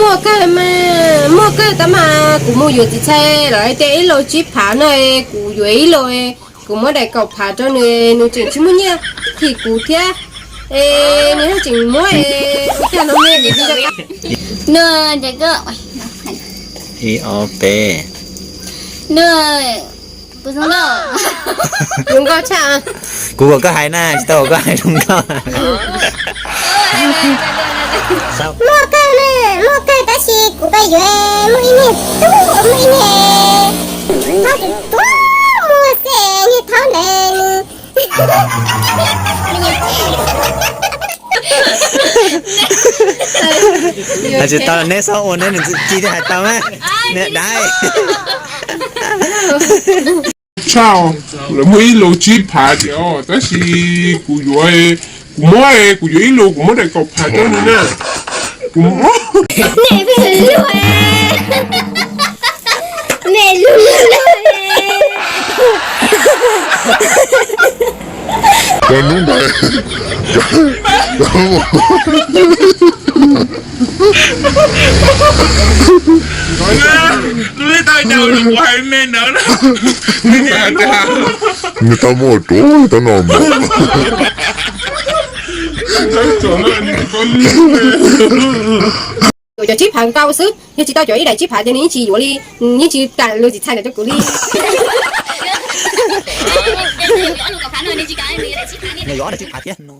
Muaj kawg mas, muaj kawg tab mas kuv mus yuav txiv txhais lawv tias ib lo tsib phav no, kuv yuav ib lo, kuv muab daim kaum phav rau nws, nws tseem tsis muaj nyiaj thim kuv thiab. Es nws tseem muab, ua cas no me. Ib ob peb. Kuv kom koj hais na, tsis tau kom koj hais zoo nkauj. Muaj kawg, muaj kawg tab sis kuv pab yuav muaj ib niag tub, muaj ib niag tub tuag muag xwb, niag thaub ntawd. Hais tsis tau neb txhob ua neb niam txiv ci thiaj hais tau na. Niam dab. Tshaj, lawv muaj ib lo tsib phav tiag tab sis kuv yuav, kuv muab, kuv yuav ib lo, kuv muab daim kaum phav rau nws na. Kuv muab. Niam phem luag, niam lug lug. Hnub ntawd lub tau caum kuv hais me ntawd na. Nws tau muaj rau tau no mas. Yuav cov tsib phav nkaus xwb, yog tsis tau cov ib daim tsib phav ces nws yeej tsis yuav li, yeej tsis kam luag txiv txhais ntawm rau kuv li. Nws yuav ob daim tsib phav thiab no.